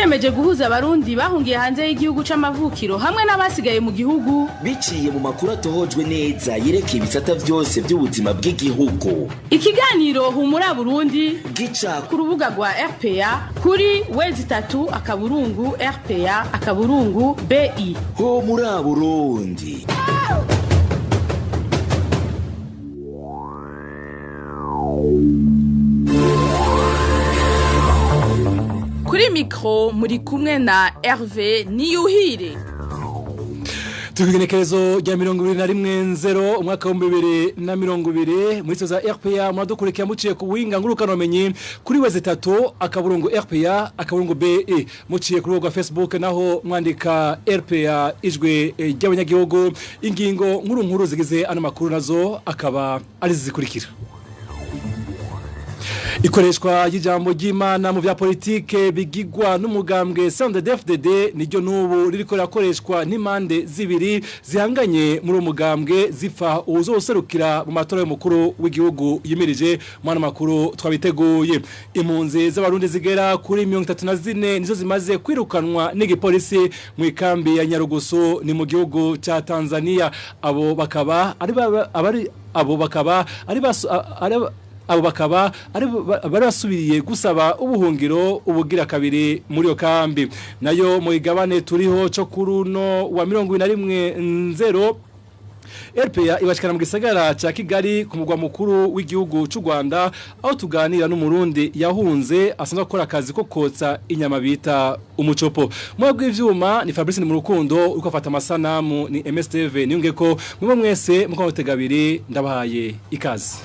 Ciyemeje guhuza Abarundi bahungiye hanze y'igihugu c'amavukiro hamwe n'abasigaye mu gihugu. Biciye mu makuru atohojwe neza yerekeye ibisata byose by'ubuzima bw'igihugu. Ikiganiro Humura Burundi gica ku rubuga rwa RPA kuri w3.rpa.bi. Ho muri Burundi. Kuri mikro muri kumwe na Hervé Niyuhire. Tukigenekerezo rya 2021 umwaka wa 2020 muri za RPA, muradukurikira muciye ku winga ngurukano menyi kuri w3.rpa.be, muciye kuri rwa Facebook naho mwandika RPA Ijwi ry'Abanyagihugu. Ingingo nkuru nkuru zigize ano makuru nazo akaba ari zikurikira: Ikoreshwa ry'ijambo ry'Imana mu vya politike bigigwa n'umugambwe CNDD-FDD niryo nubu ririko rirakoreshwa n'impande zibiri zihanganye muri uwo mugambwe, zipfa uwuzoserukira mu matora y'umukuru w'igihugu yimirije. Mwana makuru twabiteguye. Impunzi z'Abarundi zigera kuri 34 nizo zimaze kwirukanwa n'igipolisi mu ikambi ya Nyarugusu, ni mu gihugu ca Tanzania. Abo bakaba ari abari abo bakaba ari abo bakaba ari bari basubiriye gusaba ubuhungiro ubugira kabiri muri iyo kambi. Nayo mu igabane turiho cyo kuruno wa 2010, RPA ibashikana mu gisagara ca Kigali, ku mugwa mukuru w'igihugu c'u Rwanda, aho tuganira n'Umurundi yahunze asanzwe akora akazi ko kotsa inyama bita umucopo. Mu bw'ivyuma ni Fabrice ni mu rukundo, uko afata amasanamu ni MSTV niyunge ko mwe mwese muko mutegabiri, ndabahaye ikaze.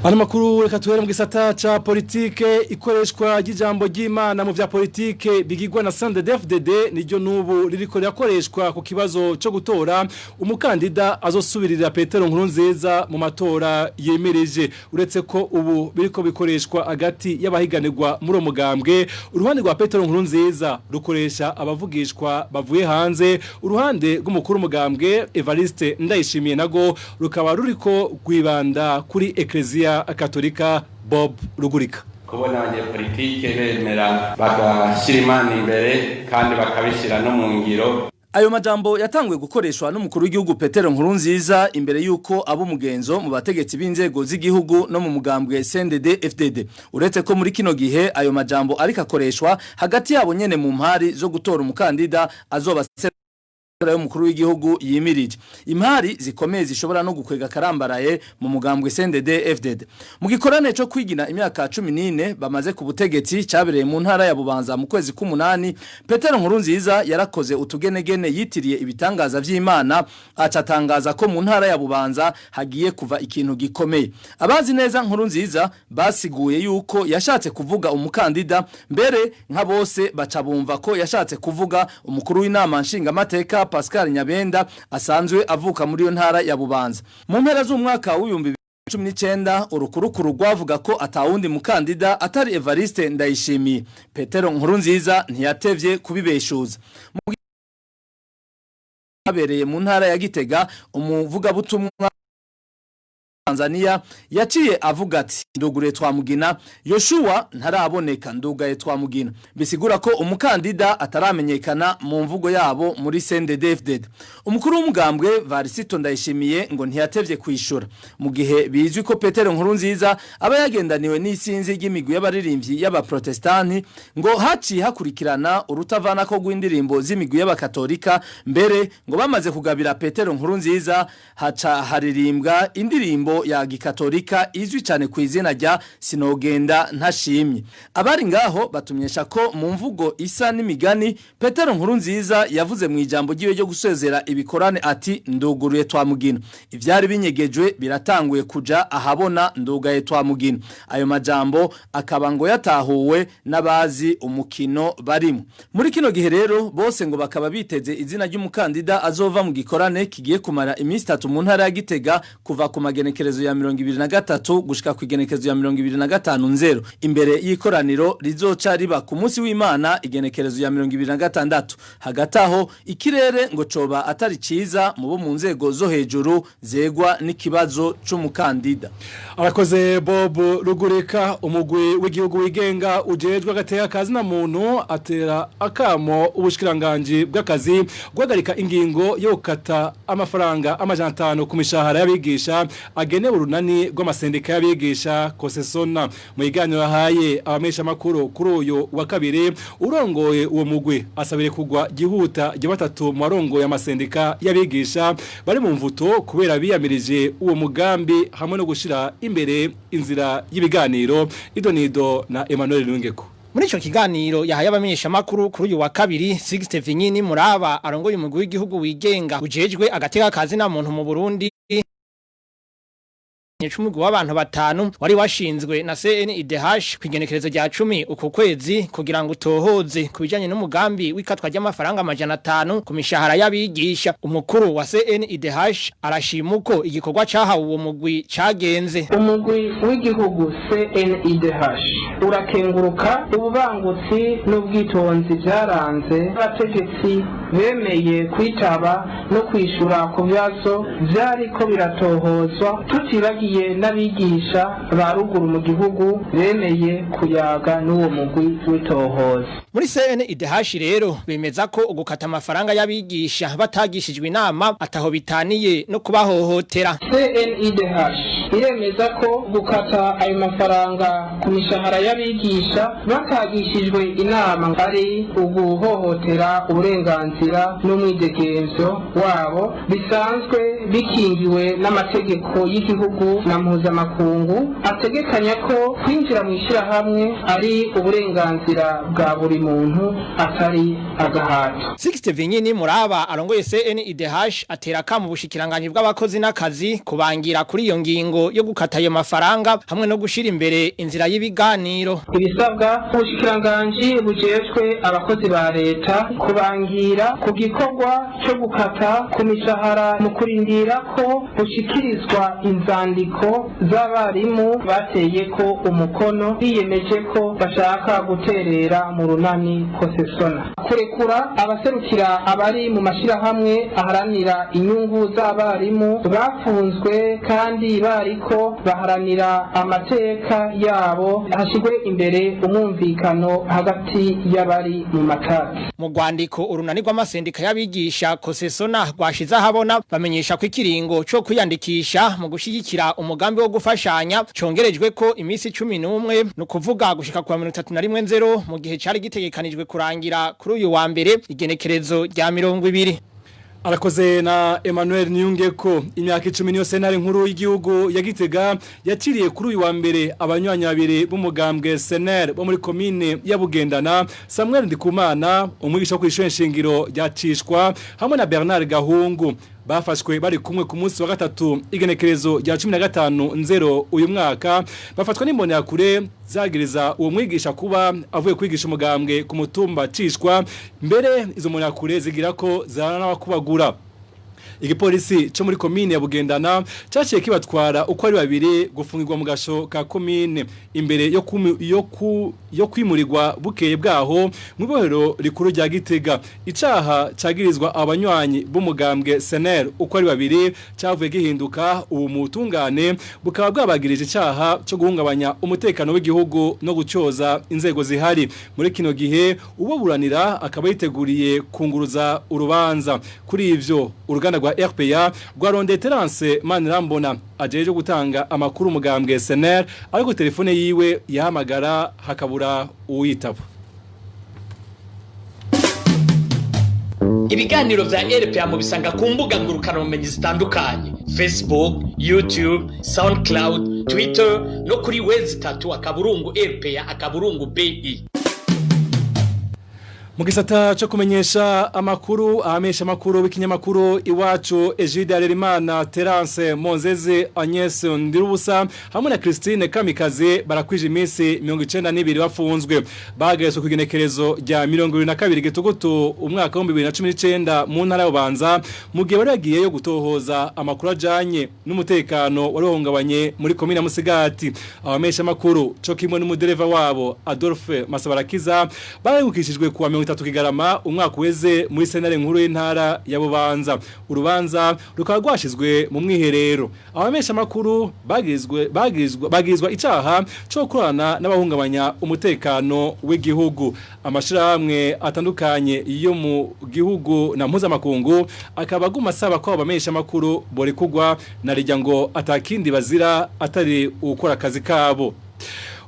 Ano makuru reka tuhere mu gisata ca politike. Ikoreshwa ry'ijambo ry'Imana mu vya politike bigigwa na CNDD-FDD niryo nubu ririko rirakoreshwa ku kibazo co gutora umukandida azosubirira Petero Nkurunziza mu matora yemereje. Uretse ko ubu biriko bikoreshwa hagati y'abahiganirwa muri uwo mugambwe, uruhande rwa Petero Nkurunziza rukoresha abavugishwa bavuye hanze, uruhande rw'umukuru umugambwe Evariste Ndayishimiye nago rukaba ruriko rwibanda kuri Ecclesia Katolika. Bob Rugurika. Kubona abanyepolitike bemera bagashyira Imana imbere kandi bakabishyira no mu ngiro. Ayo majambo yatanguye gukoreshwa n'umukuru w'igihugu Petero Nkurunziza imbere yuko abo umugenzo mu bategetsi b'inzego z'igihugu no mu mugambwe CNDD FDD. Uretse ko muri kino gihe ayo majambo ariko akoreshwa hagati yabo nyene mu mpari zo gutora umukandida azoba y'umukuru w'igihugu yimirije. Impari zikomeye zishobora no gukwega karambaraye mu mugambwe CNDD FDD. Mu gikorane cyo kwigina imyaka 14 bamaze ku butegetsi cyabereye mu ntara ya Bubanza mu kwezi k'umunani, Petero Nkurunziza yarakoze utugenegene yitiriye ibitangaza vy'Imana, acatangaza ko mu ntara ya Bubanza hagiye kuva ikintu gikomeye. Abazi neza Nkurunziza basiguye yuko yashatse kuvuga umukandida mbere, nka bose baca bumva ko yashatse kuvuga umukuru w'inama nshingamateka Pascal Nyabenda asanzwe avuka muri iyo ntara ya Bubanza. Mu mpera z'umwaka w'2019 urukurukuru rwavuga ko atawundi mukandida atari Evariste Ndayishimiye. Petero Nkurunziza ntiyatevye kubibeshuza. Habereye mu ntara ya Gitega, umuvugabutumwa Tanzania yaciye avuga ati: "Ndugure Twamugina, Yoshua ntaraboneka, ndugaye Twamugina." Bisigura ko umukandida ataramenyekana mu mvugo yabo muri CNDD-FDD. Umukuru w'umugambwe Varisito Ndayishimiye ngo ntiyatevye kwishura. Mu gihe bizwi ko Petero Nkurunziza aba yagendaniwe n'isinzi ry'imigwi y'abaririmbyi y'abaprotestanti, ngo haciye hakurikirana urutavana ko rw'indirimbo z'imigwi y'abakatolika. Mbere ngo bamaze kugabira Petero Nkurunziza, haca haririmbwa indirimbo ya gikatolika izwi cyane ku izina rya "Sinogenda Ntashimye". Abari ngaho batumyesha ko mu mvugo isa n'imigani Petero Nkurunziza yavuze mu ijambo ryiwe ryo gusezera ibikorane ati: "Nduguruye Twamugina, ivyari binyegejwe biratanguye kuja ahabona, ndugaye Twamugina." Ayo majambo akaba ngo yatahuwe n'abazi umukino barimo muri kino gihe. Rero bose ngo bakaba biteze izina ry'umukandida azova mu gikorane kigiye kumara iminsi 3 mu ntara ya Gitega kuva ku magenekerezo igenekerezo ya 23 gushika ku igenekerezo ya 25 nzero imbere y'ikoraniro rizoca riba ku munsi w'Imana igenekerezo ya 26. Hagati aho ikirere ngo coba atari ciza mu bo mu nzego zo hejuru zegwa n'ikibazo c'umukandida. Arakoze Bob Rugurika. Umugwi w'igihugu wigenga ujejwe agateka kazi na muntu atera akamo ubushikiranganje bw'akazi guhagarika ingingo yo gukata amafaranga 500 ku mishahara y'abigisha agenewe urunani rw'amasendika y'abigisha Kosesona. Mu iganiro yahaye abamesha makuru kuri uyu wa kabiri, urongoye uwo mugwi asabire kugwa gihuta rya batatu mu barongoye amasendika y'abigisha bari mu mvuto kubera biyamirije uwo mugambi hamwe no gushira imbere inzira y'ibiganiro. Idonido na Emmanuel Nungeko. Muri ico kiganiro yahaye abamenyesha makuru kuri uyu wa kabiri, Sixte Vinyini Muraba arongoye umugwi w'igihugu wigenga ujejwe agateka kazi na muntu mu Burundi umugwi w'abantu batanu wari washinzwe na CNIDH kwigenekerezo rya 10 uko kwezi kugira ngo utohoze kubijanye n'umugambi w'ikatwa ry'amafaranga 500 ku mishahara y'abigisha. Umukuru wa CNIDH arashima uko igikorwa cahawe uwo mugwi cagenze. Umugwi w'igihugu CNIDH urakenguruka ububangutsi n'ubwitonzi byaranze abategetsi bemeye kwitaba no kwishura ku bibazo vyariko biratohozwa, tutibagiye n'abigisha ba ruguru mu gihugu bemeye kuyaga n'uwo mugwi w'itohoza. Muri CNIDH rero bemeza ko ugukata amafaranga y'abigisha batagishijwe inama ataho bitaniye no kubahohotera. CNIDH iremeza ko gukata ayo mafaranga ku mishahara y'abigisha batagishijwe inama ari uguhohotera uburenganzira n'umwidegemvyo wabo bisanzwe bikingiwe n'amategeko y'igihugu na mpuzamakungu ategekanya ko kwinjira mu ishyirahamwe ari uburenganzira bwa buri muntu atari agahato. Sixte Vinyini Muraba arongoye CNIDH atera kamo ubushikiranganje bw'abakozi n'akazi kubangira kuri iyo ngingo yo gukata ayo mafaranga hamwe no gushira imbere inzira y'ibiganiro. Ibisabwa ubushikiranganje bujejwe abakozi ba leta kubangira ku gikorwa cyo gukata ku mishahara mu kurindira ko bushikirizwa inzandiko z'abarimu bateye ko umukono biyemeje ko bashaka guterera mu runani Kosesona, kurekura abaserukira abari mu mashirahamwe aharanira inyungu z'abarimu bafunzwe kandi bariko baharanira amateka yabo, hashigwe imbere umwumvikano hagati y'abari mu matati. Mu rwandiko urunani rw'amasendika y'abigisha Kosesona rwashize ahabona bamenyesha ko ikiringo co kwiyandikisha mu gushigikira umugambi wo gufashanya congerejwe ko iminsi 11, no kuvuga gushika kwa 31 mu gihe cari gitegekanijwe kurangira kuri uyu wa mbere igenekerezo rya 20. Arakoze na Emmanuel Niyungeko. Imyaka 10 niyo sentare nkuru y'igihugu ya Gitega yaciriye kuri uyu wa mbere abanywanyi babiri b'umugambwe SNL bo muri commune ya Bugendana, Samuel Ndikumana umwigisha wo kw'ishure nshingiro ryacishwa hamwe na Bernard Gahungu. Bafashwe bari kumwe ku munsi wa gatatu igenekerezo rya 15 nzero uyu mwaka, bafatwa n'imbonerakure zagiriza uwo mwigisha kuba avuye kwigisha umugambwe ku mutumba cishwa. Mbere izo mbonerakure zigira ko zana n'abakubagura. Igipolisi cyo muri commune ya Bugendana cyaciye kibatwara uko ari babiri gufungirwa mu gasho ka commune imbere yo kwimurirwa bukeye bwaho mu bohero rikuru rya Gitega. Icaha cagirizwa abanywanyi b'umugambwe SNL uko ari babiri cavuye gihinduka ubu mutungane bukaba bwabagirije icaha cyo guhungabanya umutekano w'igihugu no gucyoza inzego zihari. Muri kino gihe uboburanira akaba yiteguriye kunguruza urubanza. Kuri ivyo uruganda rwa RPA rwaronde Terence Manirambona ajeje gutanga amakuru umugambwe SNL, ariko telefone yiwe yahamagara hakabura uwitaba. Ibiganiro vya RPA mubisanga ku mbuga ngurukana bumenyi zitandukanye: Facebook, YouTube, SoundCloud, Twitter no kuri wezi 3 akaburungu RPA akaburungu BI. Mu gisata cyo kumenyesha amakuru, ahamenyesha amakuru w'ikinyamakuru Iwacu Egide Harerimana, Terence Monzeze, Agnes Ndirubusa hamwe na Christine Kamikaze barakwije iminsi 92 bafunzwe. Bahagaritswe ku igenekerezo rya 22 Gitugutu umwaka wa 2019 mu ntara y'Ubanza, mu gihe bari bagiyeyo gutohoza amakuru ajanye n'umutekano wari wahungabanye muri komine ya Musigati. Abamenyesha amakuru co kimwe n'umudereva wabo Adolphe Masabarakiza barengukishijwe kuwa 30 Kigarama umwaka weze muri sentare nkuru y'intara ya Bubanza. Urubanza rukaba rwashizwe mu mwiherero. Abamenyesha makuru bagizwe bagizwe bagizwa icaha co gukorana n'abahungabanya umutekano w'igihugu. Amashirahamwe atandukanye yo mu gihugu na mpuzamakungu akaba aguma asaba ko abamenyesha makuru borekugwa na rijya ngo atakindi bazira atari ukora akazi kabo.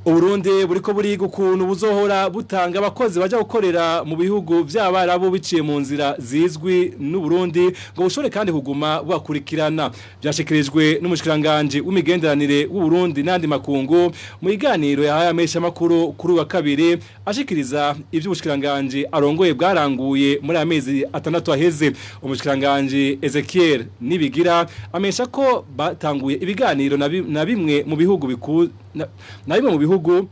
Uburundi buriko buriga ukuntu buzohora butanga abakozi baja gukorera mu bihugu vy'abarabu biciye mu nzira zizwi n'Uburundi, ngo bushobore kandi kuguma bubakurikirana. Byashikirijwe n'umushikiranganje w'imigenderanire w'Uburundi n'andi makungu mu iganiro yahaye amesha makuru kuri wa kabiri, ashikiriza ivy'ubushikiranganje arongoye bwaranguye muri amezi 6 aheze. Umushikiranganje Ezekiel Nibigira amesha ko batanguye ibiganiro na bimwe mu bihugu biku na bimwe mu bihugu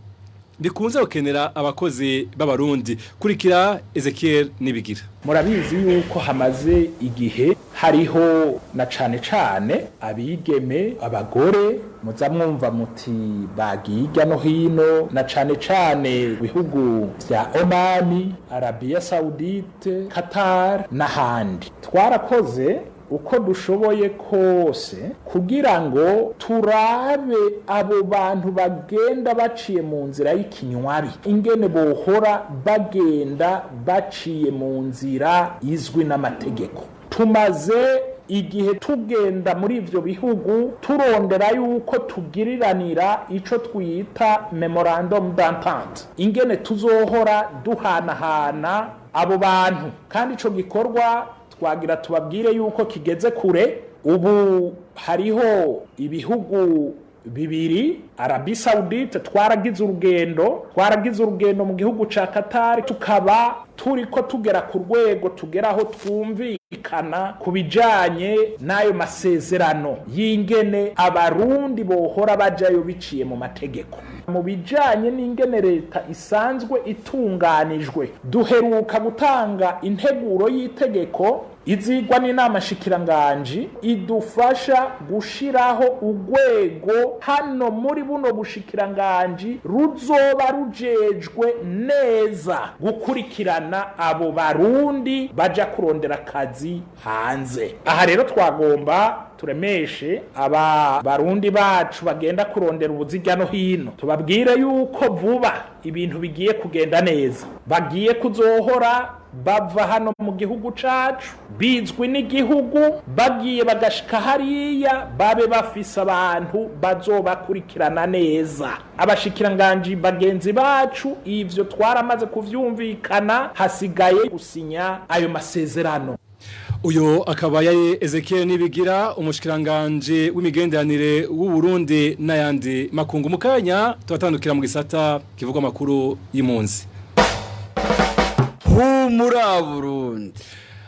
bikunze gukenera abakozi b'abarundi. Kurikira Ezekiel Nibigira. Murabizi yuko hamaze igihe hariho na cane cane abigeme, abagore, muza mwumva muti bagiye hirya no hino, na cane cane bihugu vya Omani, Arabia Saudite, Qatar n'ahandi. Twarakoze uko dushoboye kose kugira ngo turabe abo bantu bagenda baciye mu nzira y'ikinywabi, ingene bohora bagenda baciye mu nzira izwi n'amategeko. Tumaze igihe tugenda muri ivyo bihugu turondera yuko tugiriranira ico twita memorandum d'entente, ingene tuzohora duhanahana abo bantu. Kandi ico gikorwa twagira tubabwire yuko kigeze kure. Ubu hariho ibihugu bibiri, Arabie Saoudite, twaragize urugendo mu gihugu ca Qatar, tukaba turiko tugera ku rwego tugeraho twumvikana ku bijanye n'ayo masezerano y'ingene abarundi bohora bajayo biciye mu mategeko. Mu bijanye n'ingene leta isanzwe itunganijwe, duheruka gutanga integuro y'itegeko izigwa n'inama shikiranganji idufasha gushiraho urwego hano muri buno bushikiranganji ruzoba rujejwe neza gukurikirana abo barundi baja kurondera akazi hanze. Aha rero twagomba turemeshe aba barundi bacu bagenda kurondera ubuzirya no hino, tubabwire yuko vuba ibintu bigiye kugenda neza, bagiye kuzohora bava hano mu gihugu cacu bizwi n'igihugu, bagiye bagashika hariya babe bafise abantu bazobakurikirana neza. Abashikiranganji bagenzi bacu ivyo twaramaze kuvyumvikana, hasigaye gusinya ayo masezerano. Uyo akaba yari Ezekiel Nibigira, umushikiranganje w'imigenderanire w'u Burundi n'ayandi makungu. Mukanya tubatandukira mu gisata kivugwa makuru y'impunzi. Humura Burundi.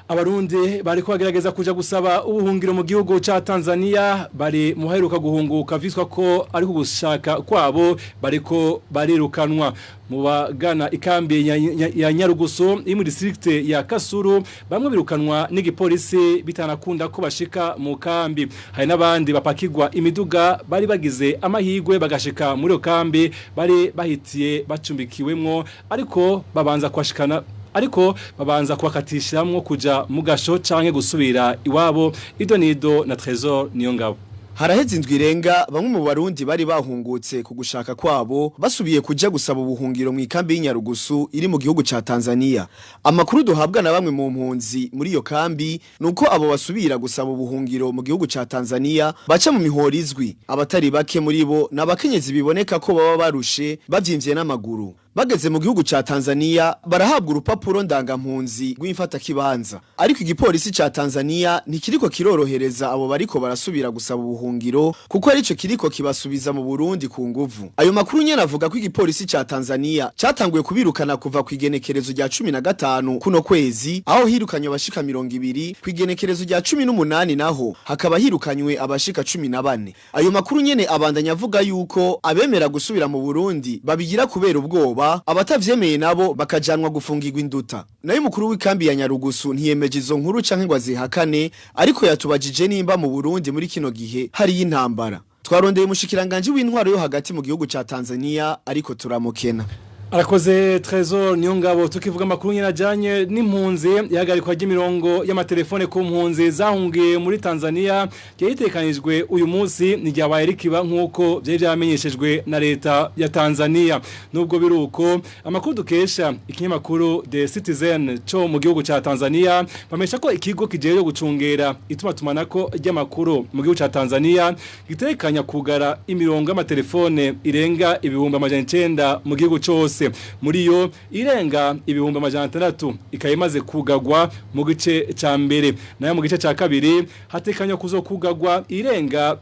Abarundi bariko bagerageza kuja gusaba ubuhungiro mu gihugu ca Tanzania bari muheruka guhunguka viswa ko ari kugushaka kwabo bariko barirukanwa. Mu bagana ikambi ya Nyarugusu iri mu district ya Kasuru, bamwe birukanwa n'igipolisi bitanakunda ko bashika mu kambi. Hari n'abandi bapakirwa imiduga bari bagize amahigwe bagashika muri iyo kambi bari bahitiye bacumbikiwemwo, ariko babanza kwashikana ariko babanza kubakatishamwo kuja mu gasho canke gusubira iwabo. Idonido na Trésor niyo ngabo. Haraheze indwi irenga bamwe mu barundi bari bahungutse ku gushaka kwabo basubiye kuja gusaba ubuhungiro mu ikambi y'Inyarugusu iri mu gihugu ca Tanzania. Amakuru duhabwa na bamwe mu mpunzi muri iyo kambi nuko abo basubira gusaba ubuhungiro mu gihugu ca Tanzania baca mu mihoro izwi. Abatari bake muri bo n'abakenyezi biboneka ko baba barushe bavyimvye n'amaguru. Bageze mu gihugu ca Tanzania barahabwa urupapuro ndangampunzi rw'imfatakibanza. Ariko igipolisi ca Tanzania ntikiriko kirorohereza abo bariko barasubira gusaba ubuhungiro kuko arico kiriko kibasubiza mu Burundi ku nguvu. Ayo makuru nyene avuga ko igipolisi ca Tanzania catanguye kubirukana kuva ku igenekerezo rya 15 kuno kwezi, aho hirukanywe abashika 20, ku igenekerezo rya 18 naho hakaba hirukanywe abashika 14. Ayo makuru nyene abandanya avuga yuko abemera gusubira mu Burundi babigira kubera ubwoba, abatavyemeye nabo bakajanwa gufungirwa induta. Nayo mukuru w'ikambi ya Nyarugusu ntiyemeje izo nkuru canke ngo azihakane, ariko yatubajije nimba mu Burundi muri kino gihe hari intambara. Twarondeye umushikiranganje w'intwaro yo hagati mu gihugu ca Tanzania ariko turamukena. Arakoze Trésor Niyongabo. Tukivuga amakuru nyine ajanye n'impunzi, ihagarikwa ry'imirongo y'amatelefone ku mpunzi zahungiye muri Tanzania ryitekanijwe uyu munsi ntiryabaye rikiba nk'uko byari byamenyeshejwe na leta ya Tanzania. Nubwo biruko, amakuru dukesha ikinyamakuru The Citizen cyo mu gihugu ca Tanzania bamesha ko ikigo kijejwe gucungera itumatumanako ry'amakuru mu gihugu ca Tanzania gitekanya kugara imirongo y'amatelefone irenga 900,000 mu gihugu cose. Muri yo irenga 600,000 ikaba imaze kugagwa mu gice ca mbere, nayo mu gice ca kabiri hatekanywa kuzokugagwa irenga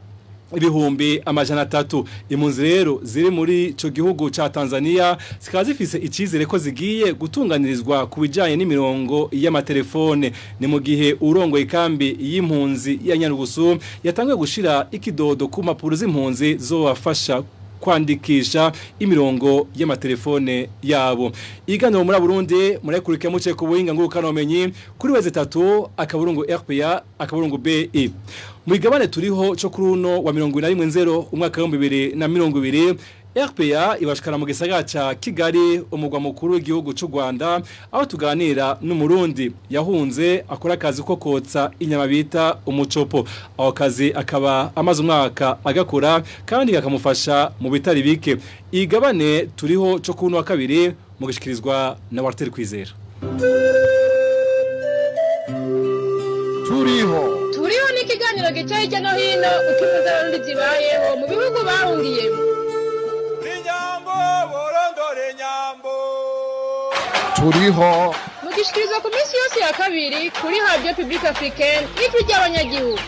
300,000. Impunzi rero ziri muri ico gihugu ca Tanzania zikaba zifise icizere ko zigiye gutunganirizwa ku bijanye n'imirongo y'amatelefone. Ni mu gihe urongoye ikambi y'impunzi ya Nyarugusu yatanguye gushira ikidodo ku mpapuro z'impunzi zobafasha kwandikisha imirongo y'amatelefone yabo. Iganiro muri Burundi murakurikira muce ku buhinga ngurukanomenyi kuri wezi 3 akaburungu RPA akaburungu BI. Mugabane turiho cyo kuri uno wa 2010 umwaka wa 2020, RPA ibashikana mu gisagara ca Kigali, umugwa mukuru w'igihugu c'u Rwanda, aho tuganira n'umurundi yahunze akora akazi ko kotsa inyama bita umucopo. Aho kazi akaba amaze umwaka agakora kandi kakamufasha mu bitari bike. Igabane turiho cyo kuno wa kabiri mugishikirizwa na Walter Kwizera. Turiho Turiho ni ikiganiro gica hirya no hino uko impunzi z'Abarundi zibayeho mu bihugu bahungiyemo. Turiho mugishikirizwa ku minsi yose ya kabiri kuri Radio Publique Africaine, ijwi ry'abanyagihugu.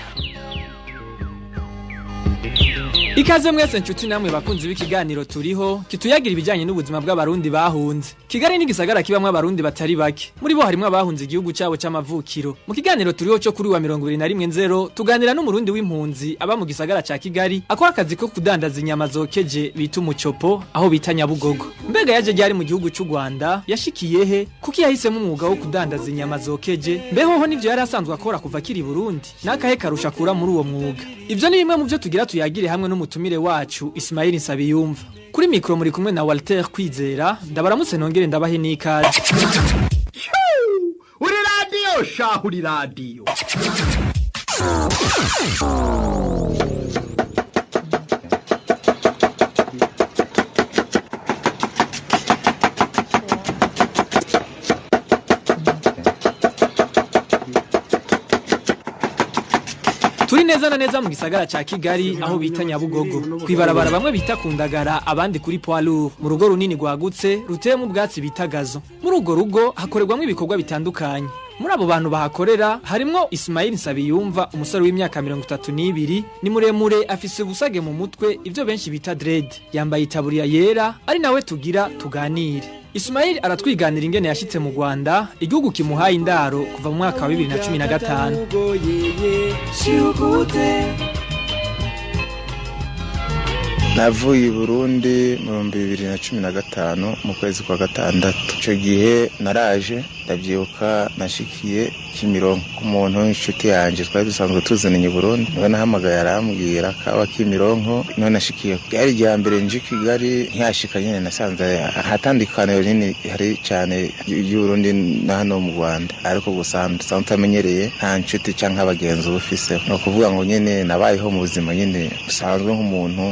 Ikaze mwese nshuti namwe bakunzi b'ikiganiro turiho kituyagira ibijanye n'ubuzima bw'abarundi bahunze. Kigali ni gisagara kibamwe abarundi batari bake. Muri bo harimwo abahunze igihugu cyabo c'amavukiro. Mu kiganiro turiho cyo kuri wa 2010 tuganira n'umurundi w'impunzi aba mu gisagara ca Kigali akora akazi ko kudandaza inyama zokeje bita umucopo aho bita Nyabugogo. Mbega yaje ryari mu gihugu c'u Rwanda, yashikiye he, kuki yahisemo umwuga wo kudandaza inyama zokeje, mbeho ho nivyo yari asanzwe akora kuva akiri Burundi, nakahe karusha akura muri uwo mwuga. Ivyo ni bimwe mu byo tugira tuyagire hamwe n'umutumire wacu Ismail Nsabiyumva. Kuri mikro muri kumwe na Walter Kwizera, ndabaramutse nongere ndabahe n'ikaze. Uri radio sha, uri radio. Turi neza na neza mu gisagara ca Kigali aho bita Nyabugogo. Kwibarabara bamwe bita kundagara abandi kuri poids lourd. Mu rugo runini rwagutse ruteyemo ubwatsi bita gazo. Muri urwo rugo hakorerwamwo ibikorwa bitandukanye. Muri abo bantu bahakorera harimwo Ismail Nsabiyumva, umusore w'imyaka 32, ni muremure, afise ubusage mu mutwe ivyo benshi bita dread. Yambaye itaburiya yera, ari nawe tugira tuganire. Ismail aratwiganira ingene yashitse mu Rwanda, igihugu kimuhaye indaro kuva mu mwaka wa 2015. Navuye i Burundi mu 2015 mu kwezi kwa gatandatu. Ico gihe naraje ndavyibuka nashikiye Kimironko ku muntu w'inshuti yanje twari dusanzwe tuzananye i Burundi, niwe nahamagaye arambwira kaba Kimironko, niwe nashikiye. Ryari irya mbere nje Kigali, ntihashika nyene nasanze ahatandukaniro rinini hari cane y'Uburundi na hano mu Rwanda, ariko gusa nsanzwe utamenyereye nta nshuti canke abagenzi uba ufise. Ni ukuvuga ngo nyene nabayeho mu buzima nyene busanzwe nk'umuntu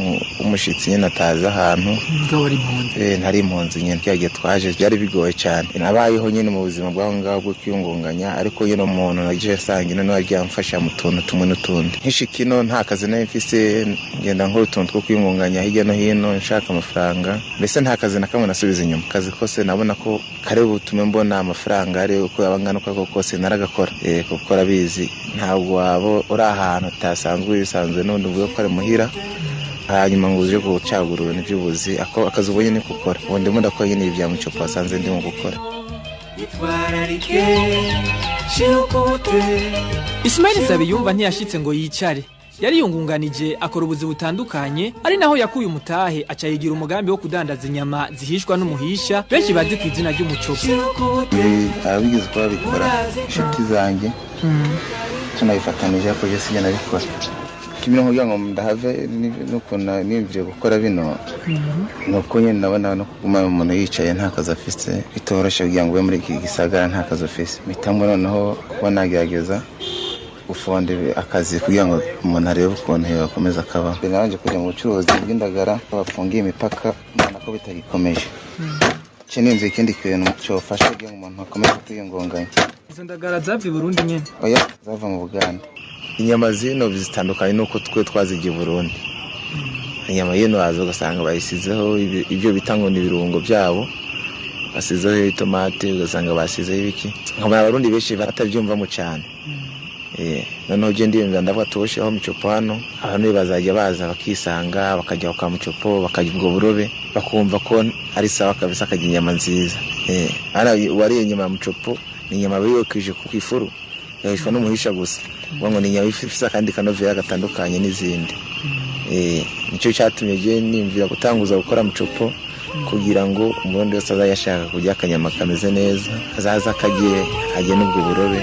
nk'umushitsi nyene atazi ahantu. Mugabo ari impunzi? Ntari impunzi nyene. Cya gihe twaje byari bigoye cyane, nabayeho nyene mu buzima bw'aho ngaho bwo kwiyungunganya, ariko nyene umuntu nagiye nsanga ino niwe yagiye amfasha mu tuntu tumwe n'utundi. Nkishika ino nta kazi nari mfise, ngenda nkora utuntu two kwiyungunganya hirya no hino nshaka amafaranga. Mbese nta kazi na kamwe nasubiza inyuma. Akazi kose nabona ko kari butume mbona amafaranga, ari uko yaba angana uko ariko kose naragakora, kuko arabizi ntabwo waba uri ahantu utasanzwe wisanzwe n'ubundi uvuga ko ari muhira, hanyuma ngo uje gucagura ibintu by'ubuzi. Ako akazi ubonye niko ukora. Ubu ndimo ndakora nyine ibi bya mucopo wasanze ndimo gukora. Itwararike shirukute. Ismail Nsabiyumva ntiyashitse ngo yicare. Yariyungunganije akora ubuzi butandukanye, ari naho yakuye umutahe aca yigira umugambi wo kudandaza inyama zihishwa n'umuhisha benshi bazi ku izina ry'umucopo. Ibi abigeze kuba babikora inshuti zanjye, tunabifatanije, ariko je sinjye nabikora kimwe. Kugira ngo ndahave n'ukuntu niyumvire gukora bino, ni uko nyine ndabona no kuguma umuntu yicaye nta kazi afise bitoroshe. Kugira ngo ube muri iki gisagara nta kazi ufise, mpitamo noneho kuba nagerageza gufonda akazi kugira ngo umuntu arebe ukuntu yakomeza akabaho. Mbere nabanje kujya mu bucuruzi bw'indagara, bafungiye imipaka mbona ko bitagikomeje, nce nimva ikindi kintu cyofasha kugira ngo umuntu akomeze kwiyungunganya. Izo ndagara zava i Burundi nyene? Oya, zava mu Buganda. Inyama zino zitandukanye n'uko twe twazigiye i Burundi. Inyama y'ino waza ugasanga bayisizeho ibyo bita ngo ni ibirungo byabo, basizeho itomate, ugasanga basizeho ibiki, nkabona Abarundi benshi batabyumvamo cyane. Noneho ugenda ndiyumvira, ndavuga tuwushireho micopo hano, abantu bazajya baza bakisanga, bakajya kwa mucopo, bakarya ubwo burobe, bakumva ko ari sawa kabisa, akarya inyama nziza. Hano uwariye inyama ya mucopo ni inyama yokeje ku ifuru, yahishwa n'umuhisha gusa. Uvuga ngo ni inyama ifise akandi kanovera gatandukanye n'izindi. Nicyo cyatumye je nimvira gutanguza gukora mucopo, kugira ngo Umurundi wese azajya ashaka kurya akanyama kameze neza azaza akarye, arye n'ubwo burobe.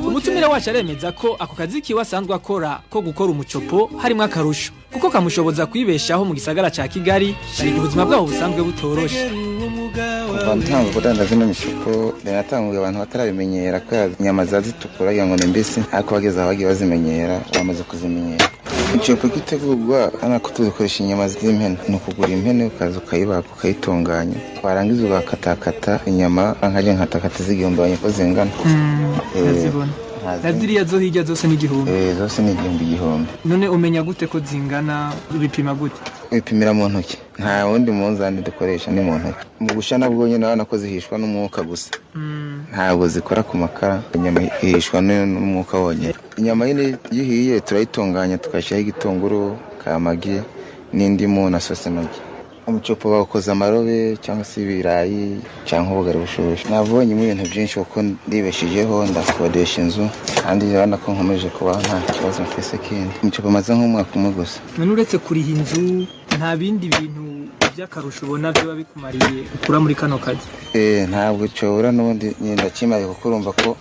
Umutumire wacu aremeza ko ako kazi kiwe asanzwe akora ko gukora umucopo harimo akarusho, kuko kamushoboza kwibeshaho mu gisagara ca Kigali, ariko ubuzima bwabo busanzwe butoroshe. Kuva ntanga kudandaza ino micupo, natanguye abantu batarabimenyera kubera inyama ziba zitukura wagira ngo ni mbisi, ariko bageze aho bagiye bazimenyera, bamaze kuzimenyera. Icopo gitegurwa hano ko tudukoresha inyama z'impene, ni ukugura impene ukaza ukayibaga, ukayitunganya, warangiza ugakatakata inyama, nkajya nkatakata z'igihumbi abonye ko zingana. Ndazibona. Na ziriya zo hirya zose ni 1000? Zose ni 1000 1000. None umenya gute ko zingana? Ubipima gute? Wipimira mu ntoki, nta wundi munzani dukoresha, ni mu ntoki. Mu gusha nabwo nyine urabona ko zihishwa n'umwuka gusa, ntabwo zikora ku makara. Inyama ihishwa n'umwuka wonyine. Inyama nyine iyo ihiye turayitunganya, tugashyiraho igitunguru, kamagi n'indimu na sauce Maggi. Umucopo bawukoza amarobe cyangwa se ibirayi cyangwa ubugari bushushe. Navonyemo ibintu byinshi kuko ndibeshejeho, ndakodesha inzu, kandi urabona ko nkomeje kubaho nta kibazo mfise kindi. Umucopo maze nk'umwaka umwe gusa. None uretse kuriha inzu, nta bindi bintu by'akarusho ubona biba bikumariye ukura muri kano kazi? Ntabwo cobura n'ubundi nyine ndakimariye, kuko urumva ko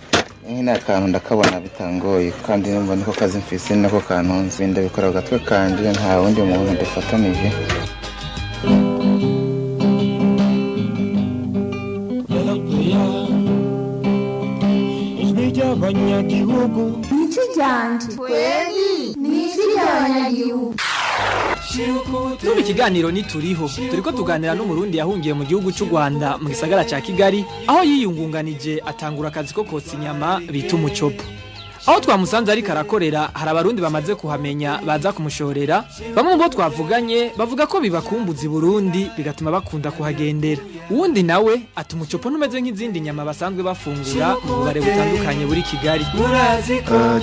nk'ino akantu ndakabona bitangoye, kandi numva niko kazi mfise, ni nako kantunze. Ndabikora ku gatwe kanje, nta wundi muntu dufatanije. Ijwi ry'abanyagihugu. Ijwi ryanje kweli ni ijwi ry'abanyagihugu. Tuba ikiganiro nituriho, turiko tuganira n'Umurundi yahungiye mu gihugu cy'u Rwanda mu gisagara ca Kigali, aho yiyungunganije atangura akazi ko kotsa inyama bita umucopo. Aho twamusanze ariko arakorera hari Abarundi bamaze kuhamenya baza kumushorera. Bamwe mu bo twavuganye bavuga ko bibakumbuza i Burundi, bigatuma bakunda kuhagendera. Uwundi nawe ati umucopo ntumeze nk'izindi nyama basanzwe bafungura mu bubare butandukanye buri Kigali.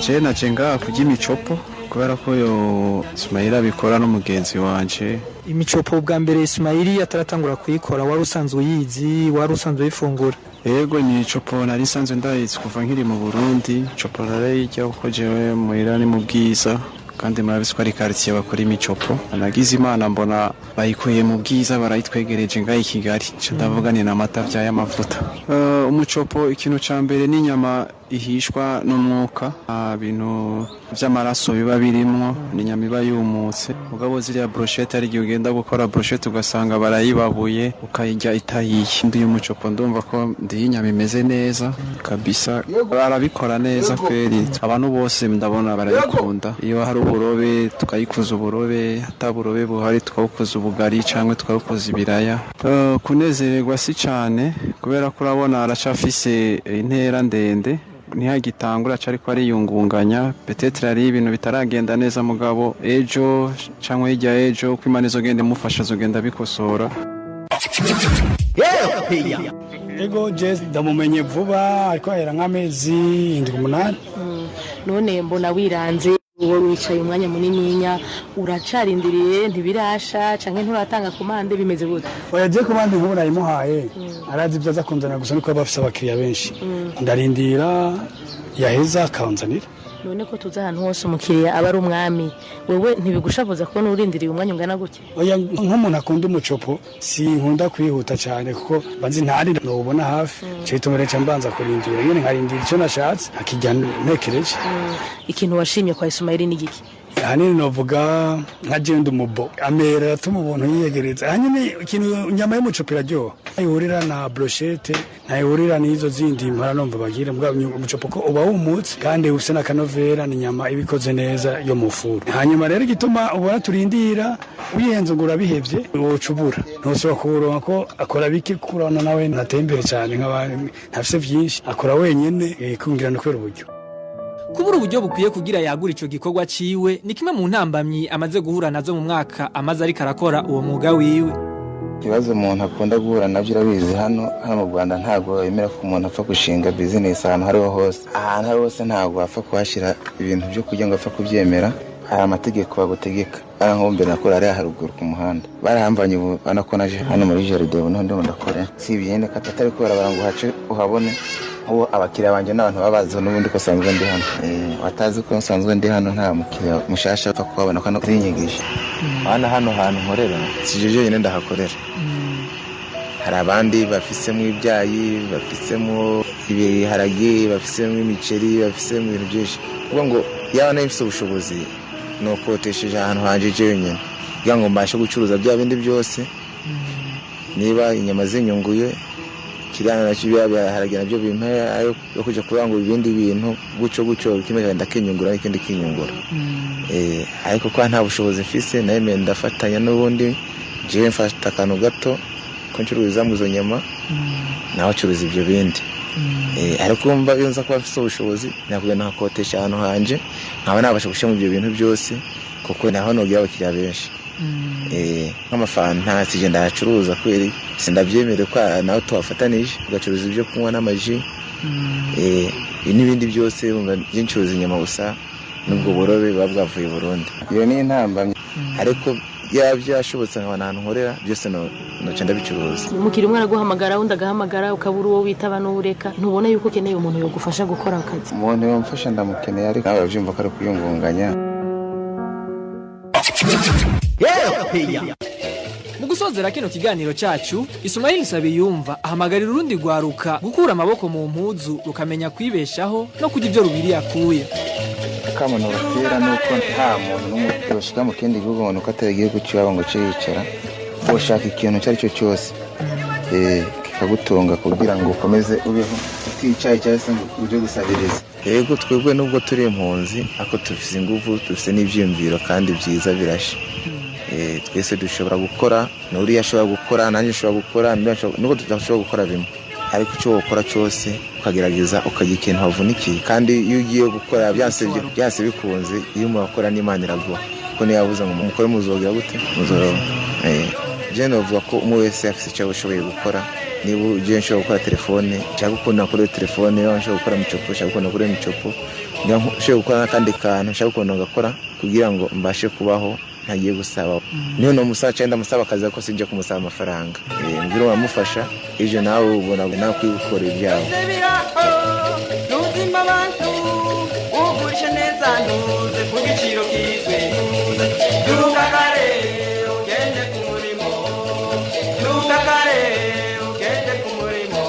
Je naje ngaha kurya imicopo kubera ko yo Ismail abikora n'umugenzi wanje. Imicopo bwa mbere Ismaili ataratangura kuyikora wari usanzwe uyizi, wari usanzwe uyifungura? Yego, imicopo nari nsanzwe ndayizi kuva nkiri mu Burundi. Imicopo narayirya kuko jewe muhira ni mu Bwiza, kandi murabizi ko ari quartier bakora imicopo. Nagize Imana mbona bayikuye mu Bwiza barayitwegereje ngaha i Kigali, nca ndavuga ni n'amata vy'amavuta. Umucopo ikintu ca mbere ni inyama. Ihishwa n'umwuka, bintu vy'amaraso biba birimwo, ni inyama iba yumutse. Mugabo ziriya brochette, ari igihe ugenda gukora brochette ugasanga barayibabuye, ukayirya itahiye. Ndi umucopo, ndumva ko ndiye inyama imeze neza kabisa. Barabikora neza kweri, abantu bose ndabona barayikunda. Iyo hari uburobe tukayikuza uburobe, ata burobe buhari tukawukoza ubugari cyangwa tukawukoza ibiraya. Kunezererwa si cane, kubera ko urabona aracafise intera ndende, ntihagitangura ariko ariyungunganya. Peut-être ari ibintu bitaragenda neza, mugabo ejo cyangwa hirya ejo, uko Imana izogenda imufasha, azogenda bikosora. Ego, je ndamumenye vuba, ariko ahera nk'amezi 7, 8. None mbona wiranze, uwo wicaye umwanya munininya, uracarindiriye, ntibirasha canke nturatanga commande, bimeze gute? Oya, je commande nk'ubu nayimuhaye, arazi ibyo aza kunzanira, gusa niko aba afise abakiriya benshi. Ndarindira yaheza akanzanira. None ko tuzi ahantu hose umukiriya aba ari umwami, wewe ntibigushavuza kubona urindiriye umwanya ungana gutya? Oya, nk'umuntu akunda umucopo sinkunda kwihuta cyane, kuko banzi ntari nubona hafi. Cyo gituma rero mbanza kurindira nyine, nkarindira icyo nashatse akijya ntekereje. Ikintu washimye kwa Ismail ni giki? Ahanini novuga nka jenda umubo amera aratuma umuntu yiyegereza. Ahanini ikintu, inyama y'umucopo iraryoha, ntayihurira na brochette, ntayihurira n'izo zindi mpora numva bagira. Mugabo umucopo ko uba wumutse kandi ufise n'akanovera, ni inyama iba ikoze neza yo mu furu. Hanyuma rero igituma ubona turindira, wihenze ngo urabihevye, woca ubura, ntusubira kuwuronka, ko akora bike, kurana nawe ntateye imbere cyane nk'abandi, ntafise vyinshi, akora wenyene, kungira no kubera uburyo. Kubura uburyo bukwiye kugira yagura ico gikorwa ciwe ni kimwe mu ntambamyi amaze guhura nazo mu mwaka amaze ariko arakora uwo mwuga wiwe. Ikibazo umuntu akunda guhura nabyo, urabizi, hano mu Rwanda ntabwo bemera ko umuntu apfa gushinga bizinesi ahantu aho ariho hose. Ahantu aho hose ntabwo wapfa kuhashyira ibintu byo kurya ngo apfa kubyemera. Hari amategeko bagutegeka. Nko mbere nakora hariya haruguru ku muhanda, barahamvanye. Ubu urabona ko naje hano muri jardin, ubu niho ndimo ndakora. Si ibyo ko atari kubera ngo uhace uhabone. Nk'ubu abakiriya banjye n'abantu baba bazi n'ubundi ko nsanzwe ndi hano. Batazi ko nsanzwe ndi hano, nta mukiriya mushasha apfa kuhabona ko arinyegeje. Hano hantu nkorera si je jenyine ndahakorera, hari abandi bafisemo ibyayi, bafisemo ibiharage, bafisemo imiceri, bafisemo ibintu byinshi. Kuvuga ngo yaba nayo mfise ubushobozi, nokotesheje ahantu hanje jenyine kugira ngo mbashe gucuruza bya bindi byose. Niba inyama zinyunguye, kiriya nacyo, bya biharage nabyo bimpe ayo yo kujya kurangura ibindi bintu, gutyo gutyo, kimwe kagenda kinyungura n'ikindi kinyungura. Ariko kwa nta bushobozi mfise, nawe ndafatanya n'ubundi, jewe mfata akantu gato ko ncururizamo izo nyama, nawe acuruza ibyo bindi. Ariko mba iyo nza kuba mfise ubushobozi, nakugenda nkakotesha ahantu hanje, nkaba nabasha gushyiramo ibyo bintu byose, kuko naho nogira abakiriya benshi. Nk'amafanta sije ndayacuruza kweri, sindabyemerewe, ko nawe tuhafatanije ugacuruza ibyo kunywa n'amaji n'ibindi byose. Ncuruza inyama gusa n'ubwo burobe buba bwavuye i Burundi. Iyo ni intambamyi, ariko yaba byashobotse nkabona ahantu nkorera byose, noca ndabicuruza. Umukiriya umwe araguhamagara, undi agahamagara, ukabura uwo witaba n'uwureka. Ntubona yuko ukeneye umuntu yogufasha gukora akazi? Umuntu yamfasha ndamukeneye, ariko nawe urabyumva ko ari kwiyungunganya. Mu gusozera kino kiganiro cacu, Ismail Sabiyumva ahamagarira urundi rwaruka gukura amaboko mu mpuzu, rukamenya kwibeshaho no kurya ibyo rubiri yakuye. Akamono batera nuko nta muntu n'umwe yoshika mu kindi gihugu ngo nuko atari igihugu cy'iwabo ngo ce yicara. Ushaka ikintu icyo ari cyo cyose kikagutunga kugira ngo ukomeze ubeho uticaye cyangwa se ngo uje gusabiriza. Yego, twebwe nubwo turi impunzi, ariko dufise ingufu, dufise n'ivyiyumviro kandi byiza birashe. Twese dushobora gukora, n'uriya ashobora gukora, nanjye nshobora gukora, nubwo tudashobora gukora bimwe, ariko icyo wakora cyose ukagerageza ukagira ikintu wavunikiye. Kandi iyo ugiye gukora byanse bikunze, iyo umuntu akora n'Imana iraguha, kuko niyo yavuze ngo mukore muzogira gute, muzoroba. Je novuga ko umwe wese afise icyo ashoboye gukora. Niba ugiye nshobora gukora telefone, nshaka gukunda kuri telefone, niba nshobora gukora micopo, nshaka gukunda kuri micopo, niba nshobora gukora n'akandi kantu, nshaka gukunda ngakora kugira ngo mbashe kubaho ntagiye gusaba. Niyo no musaba cyangwa ndamusaba akazi, ko sinjya kumusaba amafaranga. Mbwira uramufasha ejo, nawe ubona nawe kwikora ibyawe. Ntuzimba abantu, ugurisha neza, ntuze ku giciro kizwe. Byuka kare ugende ku murimo, byuka kare ugende ku murimo.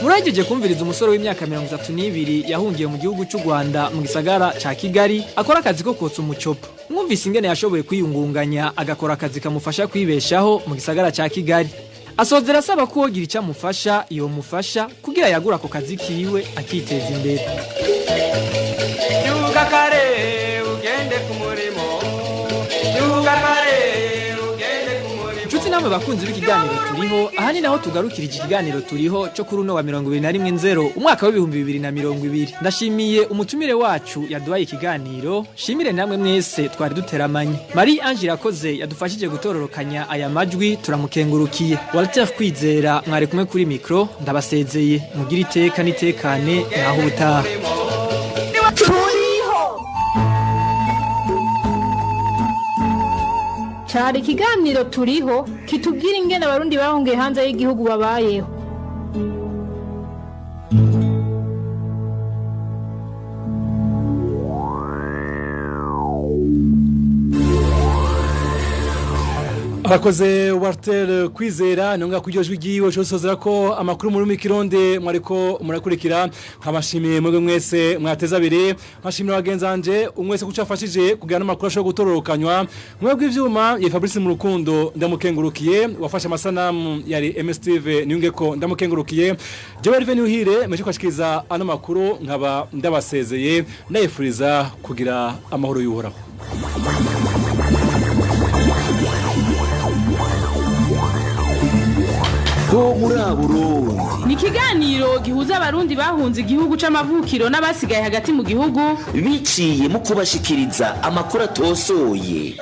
Muri Murahejeje kumviriza umusore w'imyaka 32 yahungiye mu gihugu cy'u Rwanda mu gisagara ca Kigali akora akazi ko kotsa umucopo. Mwumvise ingene yashoboye kwiyungunganya agakora akazi kamufasha kwibeshaho mu gisagara ca Kigali. Asozera asaba ko uwogira icyo amufasha yomufasha kugira yagure ako kazi kiwe akiteza imbere. Byuka kare ugende ku murimo, byuka kare ugende ku murimo. Nshuti namwe bakunzi b'ikiganiro turiho, aha ni naho tugarukira iki kiganiro turiho cyo kuri uno wa 21 nzero umwaka w'2020. Ndashimiye umutumire wacu yaduhaye ikiganiro, shimire namwe mwese twari duteramanye. Marie Ange Irakoze yadufashije gutororokanya aya majwi, turamukengurukiye. Walter Kwizera mwari kumwe kuri mikro, ndabasezeye mugire iteka n'itekane naho ubutaha. Turiho. Cari ikiganiro turiho kitubwira ingene abarundi bahungiye hanze y'igihugu babayeho. Arakoze Walter Kwizera nonga kujyo jwi giwe cyo sozera ko amakuru muri mikironde mwariko murakurikira, nkabashimiye mwebwe mwese mwateza abiri, nkashimira bagenzanje umwese kucafashije kugira n'amakuru ashobora gutororokanywa mwebwe ivyuma ye Fabrice mu rukundo ndamukengurukiye, wafashe amasanamu yari MSTV niyunge ko ndamukengurukiye, jewe Hervé Niyuhire meje kwashikiriza ano makuru nkaba ndabasezeye ndayifuriza kugira amahoro y'Uhoraho. Ho muri Burundi Ni ikiganiro gihuza abarundi bahunze igihugu c'amavukiro n'abasigaye hagati mu gihugu biciye mu kubashikiriza amakuru atosoye.